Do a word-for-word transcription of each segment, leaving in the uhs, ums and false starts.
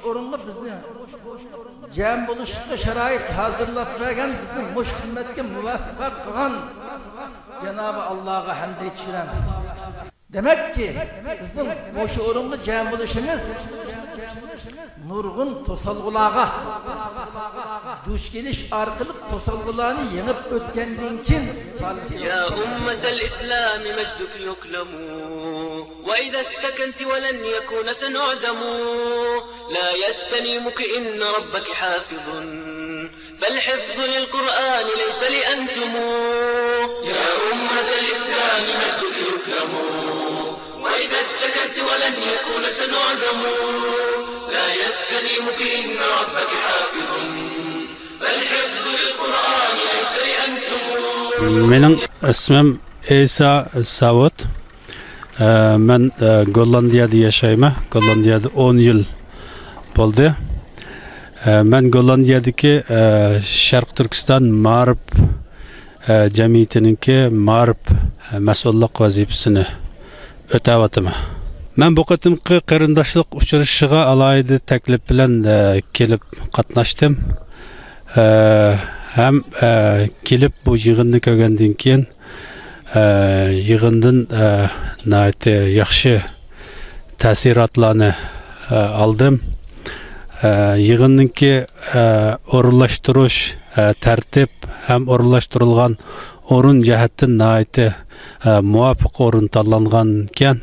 ئورۇنغا بىزنى جەم بولۇشقا شارائىت ھازىرلاپ بەرگەن، بىزنى مۇشۇ خىزمەتكە مۇۋەپپەق قىلغان جانابى ئاللاغا ھەمد ئېيتىش بىلەن. دېمەككى، بىزنىڭ مۇشۇ ئورۇنغا جەم بولۇشىمىز نۇرغۇن توسالغۇلارغا دۇچ كېلىش ئارقىلىق، توسالغۇلارنى يېڭىپ ئۆتكەندىن كېيىن، يا أمة الإسلام مجدك يكلم، وإذا استكنت ولن يكون سنعدم، لا يستلمك إن ربك حافظ، فالحفظ للقرآن ليس لأنتم، يا أمة الإسلام مجدك يكلم، وإذا استكنت ولن يكون سنعدم، لا يستلمك إن ربك حافظ، فالحفظ للقرآن ليس لأنتم. مېنىڭ ئىسمىم ئىسا ساۋۇت. ئە، مەن، ئە، گوللاندىيەدە ياشايمەن. گوللاندىيەدە ئون يىل بولدى. ئە، مەن گوللاندىيەدىكى، ئە، شەرقىي تۈركىستان مائارىپ، ئە، جەمئىيىتىنىڭكى مائارىپ، ئە، مەسئۇللۇق ۋەزىپىسىنى ئۆتەۋاتىمەن. مەن بۇ قېتىمقى قېرىنداشلىق ئۇچرىشىشىغا ئالاھىدە تەكلىپ بىلەن، ئە، كېلىپ قاتناشتىم. ئە، ھەم، ئە، كېلىپ بۇ يىغىننى كۆرگەندىن كېيىن، ئە، يىغىندىن، ئە، ناھايىتى ياخشى تەسىراتلارنى، ئە، ئالدىم. ئە، يىغىننىڭكى، ئە، ئورۇنلاشتۇرۇش، ئە، تەرتىپ ھەم ئورۇنلاشتۇرۇلغان ئورۇن جەھەتتىن ناھايىتى، ئە، مۇۋاپىق ئورۇن تاللانغانىكەن.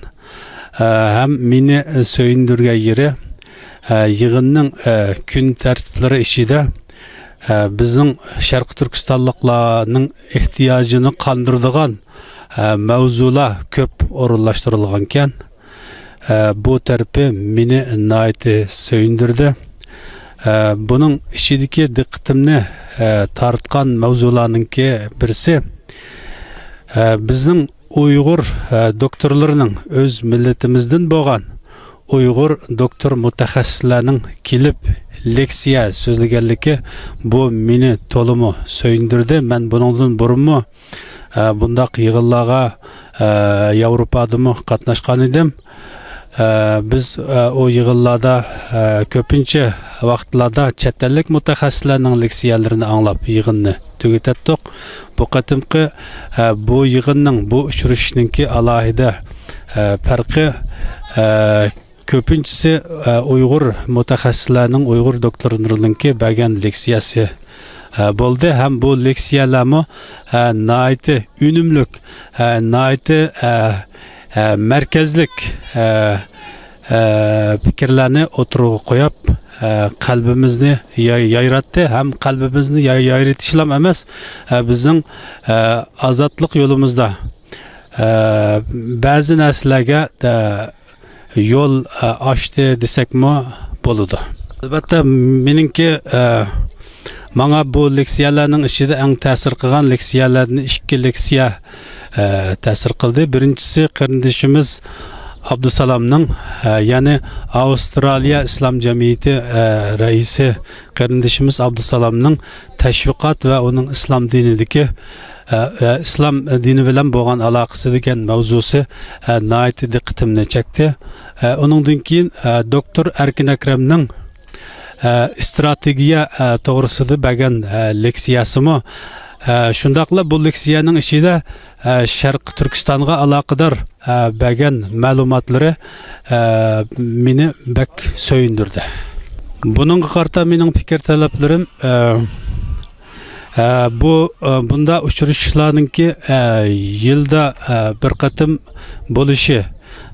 ئە، ھەم مېنى سۆيۈندۈرگەن يېرى، ئە، يىغىننىڭ، ئە، كۈن تەرتىپلىرى ئىچىدە، ئە، بىزنىڭ شەرقىي تۈركىستانلىقلارنىڭ ئېھتىياجىنى قاندۇرىدىغان، ئە، مەۋزۇلار كۆپ ئورۇنلاشتۇرۇلغانىكەن. ئە، بۇ تەرىپى مېنى ناھايىتى سۆيۈندۈردى. ئە، بۇنىڭ ئىچىدىكى دىققىتىمنى، ئە، تارتقان مەۋزۇلارنىڭكى بىرسى، ئە، بىزنىڭ ئۇيغۇر، ئە، دوكتورلىرىنىڭ، ئۆز مىللىتىمىزدىن بولغان ئۇيغۇر دوكتور مۇتەخەسسىسلەرنىڭ كېلىپ لېكسىيە سۆزلىگەنلىكى، بۇ مېنى تولىمۇ سۆيۈندۈردى. مەن بۇنىڭدىن بۇرۇنمۇ، ئە، بۇنداق يىغىنلارغا، ئە، ياۋروپادىمۇ قاتناشقان ئىدىم. ئە، بىز، ئە، ئۇ يىغىنلاردا، ئە، كۆپىنچە ۋاقىتلاردا چەت ئەللىك مۇتەخەسسىسلەرنىڭ لېكسىيەلىرىنى ئاڭلاپ يىغىننى تۈگىتەتتۇق. بۇ قېتىمقى، ئە، بۇ يىغىننىڭ، بۇ ئۇچرىشىشنىڭكى ئالاھىدە، ئە، پەرقى، ئە، كۆپىنچىسى، ئە، ئۇيغۇر مۇتەخەسسىسلەرنىڭ، ئۇيغۇر دوكتورلىرىنىڭكى بەرگەن لېكسىيەسى، ئە، بولدى ھەم بۇ لېكسىيەلەرمۇ، ئە، ناھايىتى ئۈنۈملۈك، ئە، ناھايىتى، ئە، ئە، مەركەزلىك، ئە، ئە، پىكىرلەرنى ئوتتۇرىغا قويۇپ، ئە، قەلبىمىزنى ياي-، يايراتتى ھەم قەلبىمىزنى ياي-، يايرىتىشلام ئەمەس، ئە، بىزنىڭ، ئە، ئازادلىق يولىمىزدا، ئە، بەزى نەرسىلەرگە، ئە، يول، ئە، ئاچتى دېسەكمۇ بولىدۇ. ئەلۋەتتە، مېنىڭكى، ئە، ماڭا بۇ لېكسىيەلەرنىڭ ئىچىدە ئەڭ تەسىر قىلغان لېكسىيەلەردىن ئىككى لېكسىيە، ئە، تەسىر قىلدى. بىرىنچىسى قېرىندىشىمىز ئابدۇسالامنىڭ، ئە، يەنى ئاۋسترالىيە ئىسلام جەمئىيىتى، ئە، رەئىسى قېرىندىشىمىز ئابدۇسالامنىڭ تەشۋىقات ۋە ئۇنىڭ ئىسلام دىنىدىكى، ئە، ئە، ئىسلام دىنى بىلەن بولغان ئالاقىسى دېگەن مەۋزۇسى، ئە، ناھايىتى دىققىتىمنى چەكتى. ئە، ئۇنىڭدىن كېيىن، ئە، دوكتور ئەركىن ئەكرەمنىڭ، ئە، ئىستراتېگىيە، ئە، توغرىسىدا بەرگەن، ئە، لېكسىيەسىمۇ، ئە، شۇنداقلا بۇ لېكسىيەنىڭ ئىچىدە، ئە، شەرقىي تۈركىستانغا ئالاقىدار، ئە، بەرگەن مەلۇماتلىرى، ئە، مېنى بەك سۆيۈندۈردى. بۇنىڭغا قارىتا مېنىڭ پىكىر تەلەپلىرىم، ئە، ئە، بۇ، ئە، بۇنداق ئۇچرىشىشلارنىڭكى، ئە، يىلدا، ئە، بىر قېتىم بولۇشى،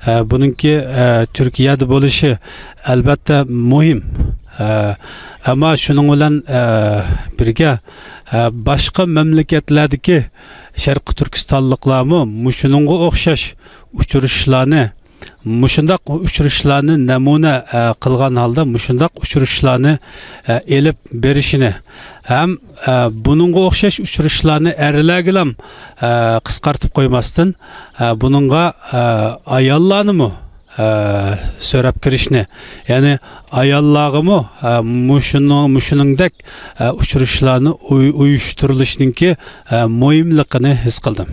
ئە، بۇنىڭكى، ئە، تۈركىيەدە بولۇشى ئەلۋەتتە مۇھىم. ئە، ئەمما شۇنىڭ بىلەن، ئە، بىرگە، ئە، باشقا مەملىكەتلەردىكى شەرقىي تۈركىستانلىقلارمۇ مۇشۇنىڭغا ئوخشاش ئۇچرىشىشلارنى، مۇشۇنداق ئۇچرىشىشلارنى نەمۇنە، ئە، قىلغان ھالدا مۇشۇنداق ئۇچرىشىشلارنى، ئە، ئېلىپ بېرىشىنى ھەم، ئە، بۇنىڭغا ئوخشاش ئۇچرىشىشلارنى ئەرلەرگىلام، ئە، قىسقارتىپ قويماستىن، ئە، بۇنىڭغا، ئە، ئاياللارنىمۇ، ئە، سۆرەپ كىرىشنى، يەنى ئاياللارغىمۇ، ئە، مۇشۇنىڭ، مۇشۇنىڭدەك، ئە، ئۇچرىشىشلارنى ئۇي-، ئۇيۇشتۇرۇلۇشىنىڭكى، ئە، مۇھىملىقىنى ھېس قىلدىم.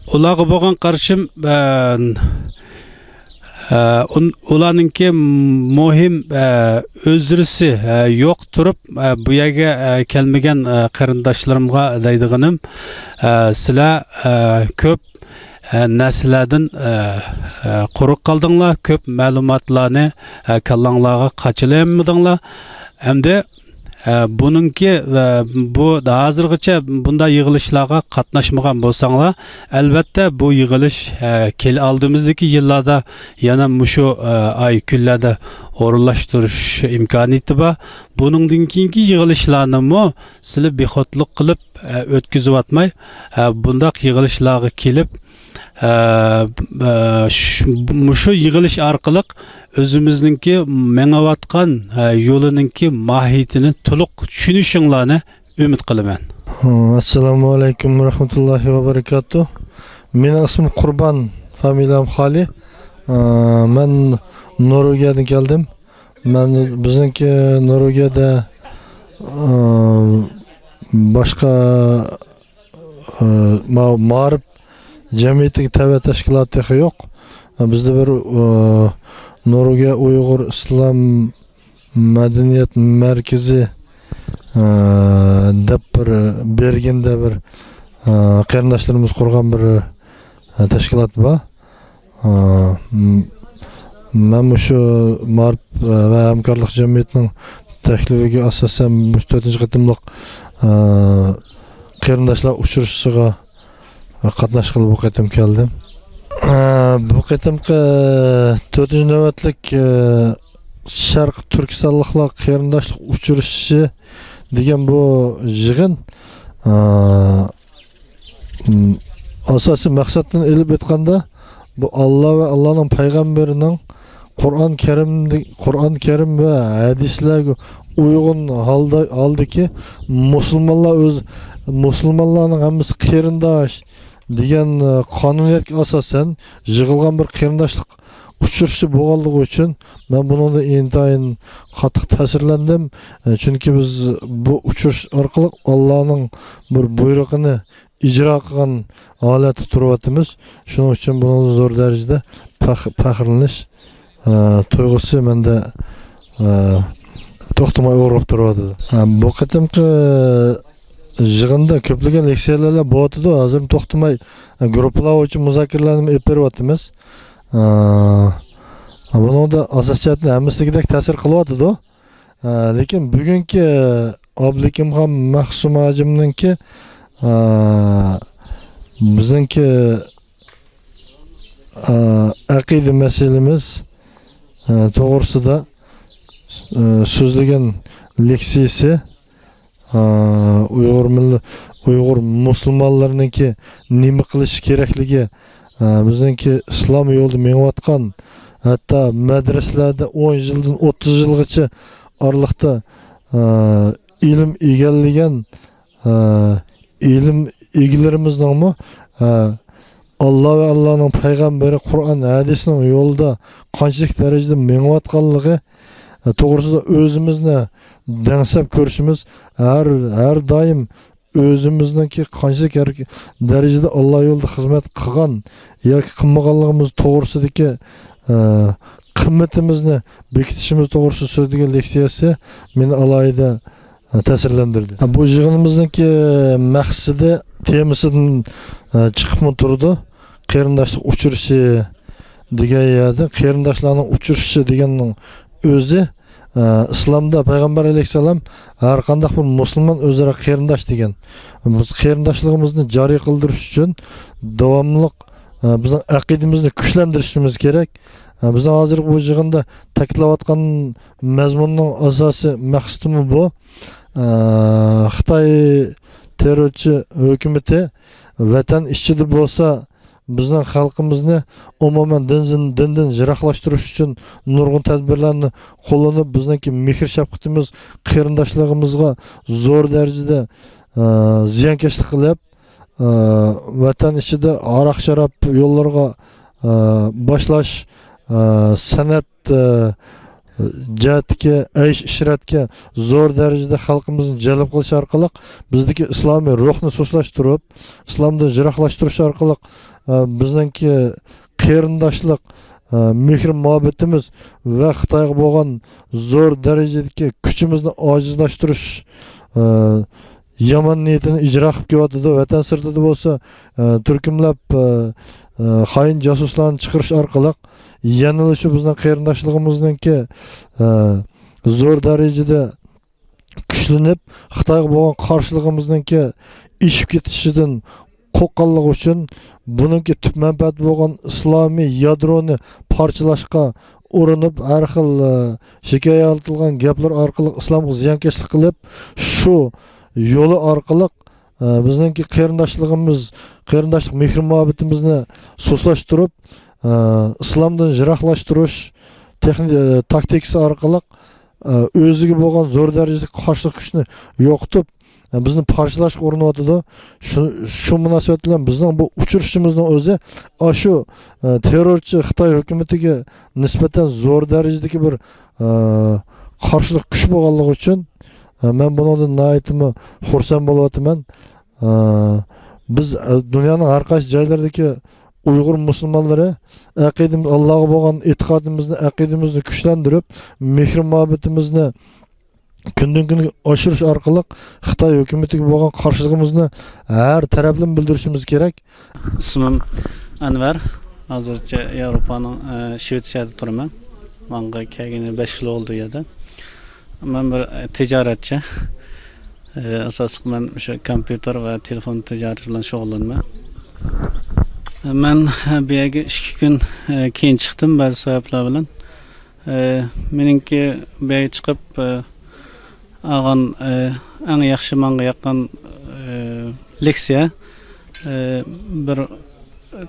ئۇلارغا بولغان قارىشىم، ئە، ئە، ئۇن-، ئۇلارنىڭكى مۇھىم، ئە، ئۆزرىسى، ئە، يوق تۇرۇپ، ئە، بۇ يەرگە، ئە، كەلمىگەن، ئە، قېرىنداشلىرىمغا دەيدىغىنىم، ئە، سىلەر، ئە، كۆپ، ئە، نەرسىلەردىن، ئە، ئە، قۇرۇق قالدىڭلار، كۆپ مەلۇماتلارنى، ئە، كاللاڭلارغا قاچىلىيالمىدىڭلار. ئەمدى ئە، بۇنىڭكى، ئە، بۇ ھازىرغىچە بۇنداق يىغىلىشلارغا قاتناشمىغان بولساڭلار، ئەلۋەتتە بۇ يىغىلىش، ئە، كېلە ئالدىمىزدىكى يىللاردا يەنە مۇشۇ، ئە، ئاي كۈنلەردە ئورۇنلاشتۇرۇش ئىمكانىيىتى بار. بۇنىڭدىن كېيىنكى يىغىلىشلارنىمۇ سىلى بىخودلۇق قىلىپ، ئە، ئۆتكۈزۈۋاتماي، ئە، بۇنداق يىغىلىشلارغا كېلىپ، ئە، ئە، ش-، مۇشۇ يىغىلىش ئارقىلىق ئۆزىمىزنىڭكى مېڭىۋاتقان، ئە، يولىنىڭكى ماھىيىتىنى تولۇق چۈشىنىشىڭلارنى ئۈمىد قىلىمەن. ئەسسالامۇ ئەلەيكۇم ۋە رەھمەتۇللاھى ۋە بەرىكاتۇھ. مېنىڭ ئىسمىم قۇربان، فامىلىيەم خالى. ئە، مەن نورۋېگىيەدىن كەلدىم. مەن، بىزنىڭكى نورۋېگىيەدە، ئە، باشقا ئە، ما-، مائارىپ جەمئىيىتىگە تەۋە تەشكىلات تېخى يوق. ئە، بىزدە بىر، ئە، نورۋېگىيە ئۇيغۇر ئىسلام مەدەنىيەت مەركىزى، ئە، دەپ بىر بېرگېندە بىر، ئە، قېرىنداشلىرىمىز قۇرغان بىر، ئە، تەشكىلات بار. ئا، م-، مەن مۇشۇ مائارىپ، ئا، ۋە ھەمكارلىق جەمئىيىتىنىڭ تەكلىپىگە ئاساسەن مۇشۇ تۆتىنچى قېتىملىق، ئا، قېرىنداشلار ئۇچرىشىشىغا قاتناشقىلى بۇ قېتىم كەلدىم. ئا، بۇ قېتىمقى تۆتىنچى نۆۋەتلىك، ئا، شەرقىي تۈركىستانلىقلار قېرىنداشلىق ئۇچرىشىشى دېگەن بۇ يىغىن، ئا، م، ئاساسىي مەقسەتتىن ئېلىپ ئېيتقاندا، بۇ ئاللا ۋە ئاللانىڭ پەيغەمبىرىنىڭ قۇرئان كەرىمدە-، قۇرئان كەرىم ۋە ھەدىسلەرگە ئۇيغۇن ھالدا، ھالدىكى مۇسۇلمانلار ئۆز، مۇسۇلمانلارنىڭ ھەممىسى قېرىنداش دېگەن، ئە، قانۇنىيەتكە ئاساسەن يىغىلغان بىر قېرىنداشلىق ئۇچرىشىشى بولغانلىقى ئۈچۈن، مەن بۇنىڭدىن ئىنتايىن قاتتىق تەسىرلەندىم. ئە، چۈنكى بىز بۇ ئۇچرىشىش ئارقىلىق ئاللانىڭ بىر بۇيرۇقىنى ئىجرا قىلغان ھالەتتە تۇرۇۋاتىمىز. شۇنىڭ ئۈچۈن بۇنىڭدىن زور دەرىجىدە پەخ-، پەخىرلىنىش، ئە، تۇيغۇسى مەندە، ئە، توختىماي ئۇرغۇپ تۇرۇۋاتىدۇ. ئە، بۇ قېتىمقى يىغىندا كۆپلىگەن لېكسىيەلەر بولۇۋاتىدۇ. ھازىرمۇ توختىماي، ئە، گۇرۇپپىلار بويىچە مۇزاكىرىلەرنى ئېلىپ بېرىۋاتىمىز. ئە، بۇنىڭدا ئاساسىي جەھەتتىن ھەممىسىدىكىدەك تەسىر قىلىۋاتىدۇ. ئە، لېكىن بۈگۈنكى ئابلىكىمخان مەخسۇم ھاجىمنىڭكى، ئە، بىزنىڭكى، ئە، ئەقىدە مەسىلىمىز، ئە، توغرىسىدا، ئە، سۆزلىگەن لېكسىيىسى، ئە، ئۇيغۇر مىللە-، ئۇيغۇر مۇسۇلمانلىرىنىڭكى نېمە قىلىشى كېرەكلىكى، ئە، بىزنىڭكى ئىسلام يولىدا مېڭىۋاتقان، ھەتتا مەدرىسىلەردە ئون يىلدىن ئوتتۇز يىلغىچە ئارىلىقتا، ئە، ئىلىم ئىگىلىگەن، ئە، ئىلىم ئىگىلىرىمىزنىڭمۇ، ئە، ئاللا ۋە ئاللانىڭ پەيغەمبىرى قۇرئان ھەدىسنىڭ يولىدا قانچىلىك دەرىجىدە مېڭىۋاتقانلىقى، ئە، توغرىسىدا ئۆزىمىزنى دەڭسەپ كۆرۈشىمىز، ھەر، ھەر دائىم ئۆزىمىزنىڭكى قانچىلىك ھەرىكە-، دەرىجىدە ئاللا يولىدا خىزمەت قىلغان ياكى قىلمىغانلىقىمىز توغرىسىدىكى، ئە، قىممىتىمىزنى بېكىتىشىمىز توغرىسىدا سۆزلىگەن لېكسىيەسى مېنى ئالاھىدە، ئە، تەسىرلەندۈردى. بۇ يىغىنىمىزنىڭكى مەقسىتى تېمىسىدىن، ئە، چىقىپمۇ تۇرىدۇ. قېرىنداشلىق ئۇچرىشىشى دېگەن يەردە قېرىنداشلارنىڭ ئۇچرىشىشى دېگەننىڭ ئۆزى، ئە، ئىسلامدا پەيغەمبەر ئەلەيھىسسالام ھەر قانداق بىر مۇسۇلمان ئۆزئارا قېرىنداش دېگەن. بىز قېرىنداشلىقىمىزنى جارى قىلدۇرۇش ئۈچۈن داۋاملىق، ئە، بىزنىڭ ئەقىدىمىزنى كۈچلەندۈرۈشىمىز كېرەك. ئە، بىزنىڭ ھازىرقى بۇ يىغىندا تەكىتلەۋاتقان مەزمۇننىڭ ئاساسىي مەقسىتىمۇ بۇ. ئە، خىتاي تېررورچى ھۆكۈمىتى ۋەتەن ئىچىدە بولسا، بىزنىڭ خەلقىمىزنى ئومۇمەن دىن-، دىندىن يىراقلاشتۇرۇش ئۈچۈن نۇرغۇن تەدبىرلەرنى قوللىنىپ، بىزنىڭكى مېھىر-شەپقىتىمىز، قېرىنداشلىقىمىزغا زور دەرىجىدە، ئە، زىيانكەشلىك قىلىپ، ئە، ۋەتەن ئىچىدە ھاراق-شاراب يوللىرىغا، ئە، باشلاش، ئە، سەنئەت، ئە، جەھەتتىكى ئەيش-ئىشرەتكە زور دەرىجىدە خەلقىمىزنى جەلپ قىلىش ئارقىلىق، بىزدىكى ئىسلامىي روھنى سۇسلاشتۇرۇپ، ئىسلامدىن يىراقلاشتۇرۇش ئارقىلىق، ئە، بىزنىڭكى قېرىنداشلىق، ئە، مېھىر-مۇھەببىتىمىز ۋە خىتايغا بولغان زور دەرىجىدىكى كۈچىمىزنى ئاجىزلاشتۇرۇش، ئە، يامان نىيىتىنى ئىجرا قىلىپ كېلىۋاتىدۇ. ۋەتەن سىرتىدا بولسا، ئە، تۈركۈملەپ، ئە، ئە، خائىن جاسۇسلارنى چىقىرىش ئارقىلىق يەنىلا شۇ بىزنىڭ قېرىنداشلىقىمىزنىڭكى، ئە، زور دەرىجىدە كۈچلىنىپ، خىتايغا بولغان قارشىلىقىمىزنىڭكى ئېشىپ كېتىشىدىن قورققانلىقى ئۈچۈن، بۇنىڭكى تۈپ مەنپەئەتى بولغان ئىسلامىي يادرونى پارچىلاشقا ئۇرۇنۇپ، ھەر خىل، ئە، شىكايەتلىتىلغان گەپلەر ئارقىلىق ئىسلامغا زىيانكەشلىك قىلىپ، شۇ يولى ئارقىلىق، ئە، بىزنىڭكى قېرىنداشلىقىمىز، قېرىنداشلىق مېھرى-مۇھەببىتىمىزنى سۇسلاشتۇرۇپ، ئە، ئىسلامدىن يىراقلاشتۇرۇش تېخنى-، ئە، تاكتىكىسى ئارقىلىق، ئە، ئۆزىگە بولغان زور دەرىجىدىكى قارشىلىق كۈچنى يوقىتىپ، ئە، بىزنى پارچىلاشقا ئۇرۇنۇۋاتىدۇ. شۇ، شۇ مۇناسىۋەت بىلەن بىزنىڭ بۇ ئۇچرىشىشىمىزنىڭ ئۆزى ئاشۇ، ئە، تېررورچى خىتاي ھۆكۈمىتىگە نىسبەتەن زور دەرىجىدىكى بىر، ئە، قارشىلىق كۈچ بولغانلىقى ئۈچۈن، ئە، مەن بۇنىڭدىن ناھايىتىمۇ خۇرسەن بولۇۋاتىمەن. ئە، بىز، ئە، دۇنيانىڭ ھەر قايسى جايلىرىدىكى ئۇيغۇر مۇسۇلمانلىرى ئەقىدىمىز، ئاللاغا بولغان ئېتىقادىمىزنى، ئەقىدىمىزنى كۈچلەندۈرۈپ، مېھرى-مۇھەببىتىمىزنى كۈندىن-كۈنگە ئاشۇرۇش ئارقىلىق خىتاي ھۆكۈمىتىگە بولغان قارشىلىقىمىزنى ھەر تەرەپلىمە بىلدۈرۈشىمىز كېرەك. ئىسمىم ئەنۋەر. ھازىرچە ياۋروپانىڭ، ئە، شىۋېتسىيەدە تۇرىمەن. ماڭغا كەلگىنى بەش يىل بولدى ئۇ يەردە. مەن بىر، ئە، تىجارەتچى. ئە، ئاساسلىق مەن ئاشۇ كومپيۇتېر ۋە تېلېفون تىجارىتى بىلەن شۇغۇللىنىمەن. مەن، ئە، بۇ يەرگە ئىككى كۈن، ئە، كېيىن چىقتىم بەزى سەۋەبلەر بىلەن. ئە، مېنىڭكى بۇ يەرگە چىقىپ، ئە، ئالغان، ئە، ئەڭ ياخشى ماڭا ياققان، ئە، لېكسىيە، ئە، بىر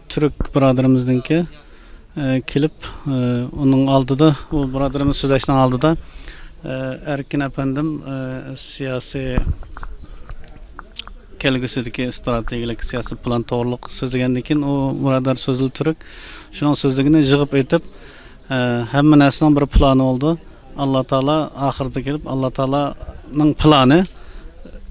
تۈرك بۇرادىرىمىزنىڭكى، ئە، كېلىپ، ئە، ئۇنىڭ ئالدىدا، ئۇ بۇرادىرىمىز سۆزلەشنىڭ ئالدىدا، ئە، ئەركىن ئەپەندىم، ئە، سىياسىي كەلگۈسىدىكى ئىستراتېگىيەلىك سىياسىي پىلان توغرۇلۇق سۆزلىگەندىن كېيىن، ئۇ بۇرادەر سۆزلىدى تۈرك. شۇنىڭ سۆزلىگىنى يىغىپ ئېيتىپ، ئە، ھەممە نەرسىنىڭ بىر پىلانى بولىدۇ. ئاللا تائالا ئاخىرىدا كېلىپ، ئاللا تائالانىڭ پىلانى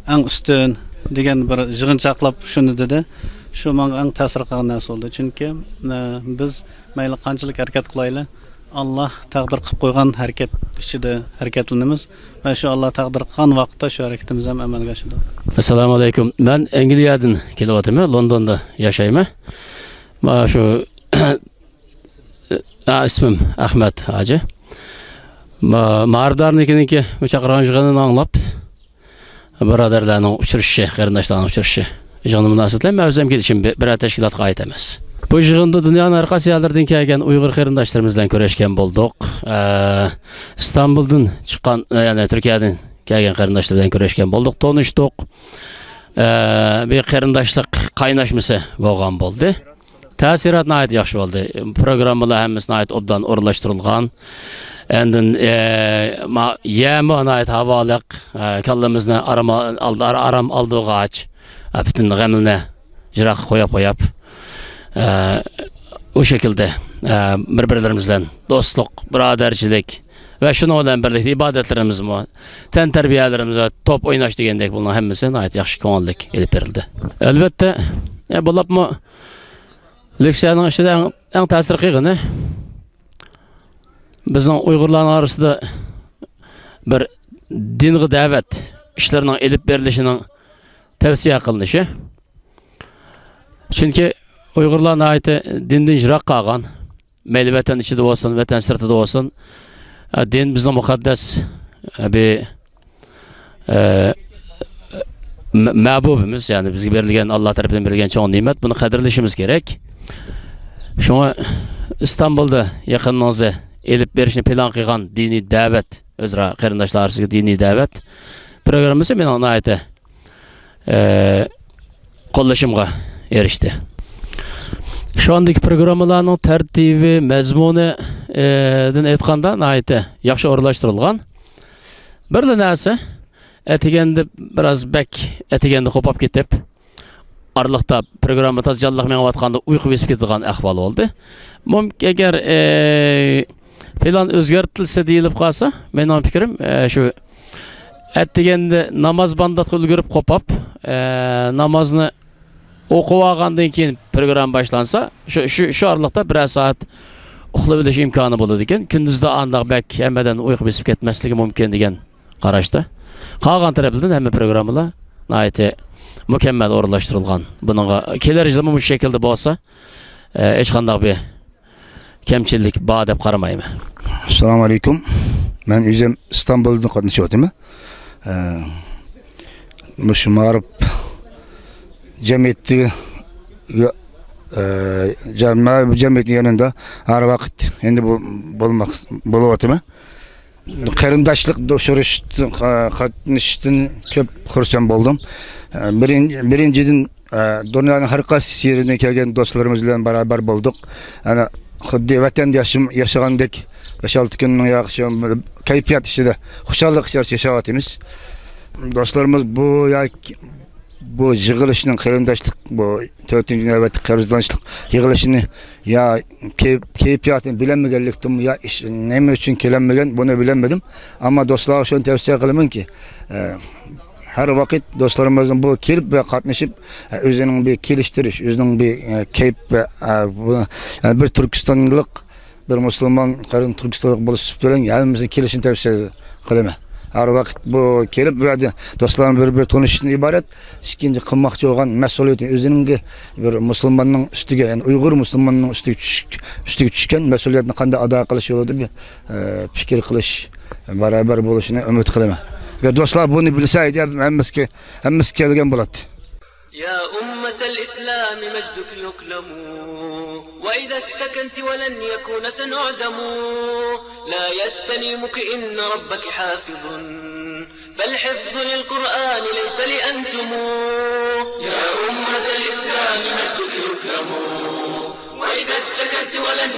ئەڭ ئۈستۈن دېگەن بىر يىغىنچاقلاپ شۇنى دېدى. شۇ ماڭا ئەڭ تەسىر قىلغان نەرسە بولدى. چۈنكى، ئە، بىز مەيلى قانچىلىك ھەرىكەت قىلايلى، ئاللا تەقدىر قىلىپ قويغان ھەرىكەت ئىچىدە ھەرىكەتلىنىمىز ۋە شۇ ئاللا تەقدىر قىلغان ۋاقىتتا شۇ ھەرىكىتىمىز ھەم ئەمەلگە ئاشىدۇ. ئەسسالامۇ ئەلەيكۇم. مەن ئەنگلىيەدىن كېلىۋاتىمەن، لوندوندا ياشايمەن. مانا شۇ، ئا، ئىسمىم ئەخمەت ھاجى. ما-، مائارىپدارنىڭكىنىڭكى بۇ چاقىرغان يىغىنىنى ئاڭلاپ، بۇرادەرلەرنىڭ ئۇچرىشىشى، قېرىنداشلارنىڭ ئۇچرىشىشى يىغىنى مۇناسىۋىتى بىلەن مەن ئۆزۈم كېلىشىم بىر-، بىرەر تەشكىلاتقا ئائىت ئەمەس. بۇ يىغىندا دۇنيانىڭ ھەر قايسى يەرلىرىدىن كەلگەن ئۇيغۇر قېرىنداشلىرىمىز بىلەن كۆرۈشكەن بولدۇق. ئە، ئىستانبۇلدىن چىققان، ئە، يەنى تۈركىيەدىن كەلگەن قېرىنداشلار بىلەن كۆرۈشكەن بولدۇق، تونۇشتۇق. ئە، بىر قېرىنداشلىق قايناشمىسى بولغان بولدى. تەسىرات ناھايىتى ياخشى بولدى. پروگراممىلار ھەممىسى ناھايىتى ئوبدان ئورۇنلاشتۇرۇلغان. ئاندىن، ئە، ما-، يەرمۇ ناھايىتى ھاۋالىق، ئە، كاللىمىزنى ئارام ئال-، ئارام ئالدۇرغاچ، ئە، پۈتۈن غەملىرىنى يىراققا قويۇپ قويۇپ، ئە، ئۇ شەكىلدە، ئە، بىر-بىرلىرىمىز بىلەن دوستلۇق، بۇرادەرچىلىك ۋە شۇنىڭ بىلەن بىرلىكتە ئىبادەتلىرىمىزمۇ، تەنتەربىيەلىرىمىز ۋە توپ ئويناش دېگەندەك بۇنىڭ ھەممىسى ناھايىتى ياخشى، كۆڭۈللۈك ئېلىپ بېرىلدى. ئەلۋەتتە، ئە، بولۇپمۇ لېكسىيەنىڭ ئىچىدە ئەڭ، ئەڭ تەسىر قىلغىنى بىزنىڭ ئۇيغۇرلارنىڭ ئارىسىدا بىر دىنغا دەۋەت ئىشلىرىنىڭ ئېلىپ بېرىلىشىنىڭ تەۋسىيە قىلىنىشى. چۈنكى ئۇيغۇرلار ناھايىتى دىندىن يىراق قالغان، مەيلى ۋەتەن ئىچىدە بولسۇن، ۋەتەن سىرتىدا بولسۇن، ئە، دىن بىزنىڭ مۇقەددەس، ئە، بىر، ئە، مە-، مەبۇبىمىز، يەنى بىزگە بېرىلگەن، ئاللا تەرىپىدىن بېرىلگەن چوڭ نېمەت، بۇنى قەدىرلىشىمىز كېرەك. شۇڭا ئىستانبۇلدا يېقىنىڭىزدا ئېلىپ بېرىشنى پىلان قىلغان دىنىي دەۋەت، ئۆزئارا قېرىنداشلار ئارىسىدىكى دىنىي دەۋەت پروگراممىسى مېنىڭ ناھايىتى ئە، قوللىشىمغا ئېرىشتى. شۇ ئاندىكى پروگراممىلارنىڭ تەرتىپى، مەزمۇنى، ئە، دىن ئېيتقاندا ناھايىتى ياخشى ئورۇنلاشتۇرۇلغان. بىرلا نەرسە، ئەتىگەندە بىراز بەك ئەتىگەندە قوپاپ كېتىپ، ئارىلىقتا پروگرامما تازا جانلىق مېڭىۋاتقاندا ئۇيقۇ بېسىپ كېتىدىغان ئەھۋال بولدى. مۇمكىن، ئەگەر، ئە، پىلان ئۆزگەرتىلسە دېيىلىپ قالسا، مېنىڭ پىكرىم، ئە، شۇ ئەتىگەندە ناماز بامداتقا ئۈلگۈرۈپ قوپاپ، ئە، نامازنى ئوقۇۋالغاندىن كېيىن پروگرامما باشلانسا، شۇ، شۇ، شۇ ئارىلىقتا بىرەر سائەت ئۇخلىۋېلىش ئىمكانى بولىدىكەن. كۈندۈزدە ئانداق بەك ھەممىدىن ئۇيقۇ بېسىپ كەتمەسلىكى مۇمكىن دېگەن قاراشتا. قالغان تەرەپلىرىدىن ھەممە پروگراممىلار ناھايىتى مۇكەممەل ئورۇنلاشتۇرۇلغان. بۇنىڭغا كېلەر يىلمۇ مۇشۇ شەكىلدە بولسا، ئە، ھېچقانداق بىر كەمچىللىك بار دەپ قارىمايمەن. ئەسسالامۇ ئەلەيكۇم. مەن ئۆزۈم ئىستانبۇلدىن قاتنىشىۋاتىمەن. ئە، مۇشۇ مائارىپ جەمئىيىتىگە، ئە، جەم-، مائارىپ جەمئىيىتىنىڭ يېنىدا ھەر ۋاقىت ئەمدى بۇ، بولماق، بولۇۋاتىمەن. قېرىنداشلىق دوشۇرۇشتىن، قا-، قاتنىشىشتىن كۆپ خۇرسەن بولدۇم. ئە، بىرىن-، بىرىنچىدىن، ئە، دۇنيانىڭ ھەر قايسى يېرىدىن كەلگەن دوستلىرىمىز بىلەن بارابەر بولدۇق. ئەنە خۇددى ۋەتەندە ياشىم-، ياشىغاندەك بەش-ئالتە كۈننىڭ ياخشى كەيپىيات ئىچىدە، خۇشاللىق ئىچىدە ياشاۋاتىمىز. دوستلىرىمىز بۇ ياكى بۇ يىغىلىشنىڭ قېرىنداشلىق، بۇ تۆتىنچى نۆۋەتلىك قېرىنداشلىق يىغىلىشىنى يا كەيپ-، كەيپىياتىنى بىلەلمىگەنلىكتىنمۇ يا ئىش، نېمە ئۈچۈن كېلەلمىگەن، بۇنى بىلەلمىدىم. ئەمما دوستلارغا شۇنى تەۋسىيە قىلىمەنكى، ئە، ھەر ۋاقىت دوستلىرىمىزنىڭ بۇ كېلىپ ۋە قاتنىشىپ، ئە، ئۆزىنىڭ بىر كېلىشتۈرۈش، ئۆزىنىڭ بىر، ئە، كەيپ ۋە، ئە، بۇ، يەنى بىر تۈركىستانلىق، بىر مۇسۇلمان قېرىن تۈركىستانلىق بولۇش سۈپىتى بىلەن ھەممىمىزنى كېلىشىنى تەۋسىيە قىلىمەن. ھەر ۋاقىت بۇ كېلىپ، بۇ يەردە دوستلار بىلەن بىر-بىر تونۇشۇشتىن ئىبارەت. ئىككىنچى، قىلماقچى بولغان مەسئۇلىيىتى ئۆزىنىڭكى بىر مۇسۇلماننىڭ ئۈستىگە، يەنى ئۇيغۇر مۇسۇلماننىڭ ئۈستىگە چۈش-، ئۈستىگە چۈشكەن مەسئۇلىيەتنى قانداق ئادا قىلىش يولىدا بىر، ئە، پىكىر قىلىش، بارابەر بولۇشىنى ئۈمىد قىلىمەن. ئەگەر دوستلار بۇنى بىلسە ئىدى، ھەممىسىگە، ھەممىسى كەلگەن بولاتتى. يا أمة الإسلام مجدك يكلم، وإذا استكنت ولن يكون سنعدم، لا يستنيمك إن ربك حافظ، فالحفظ للقرآن ليس لأنتم. يا أمة الإسلام مجدك يكلم، وإذا استكنت ولن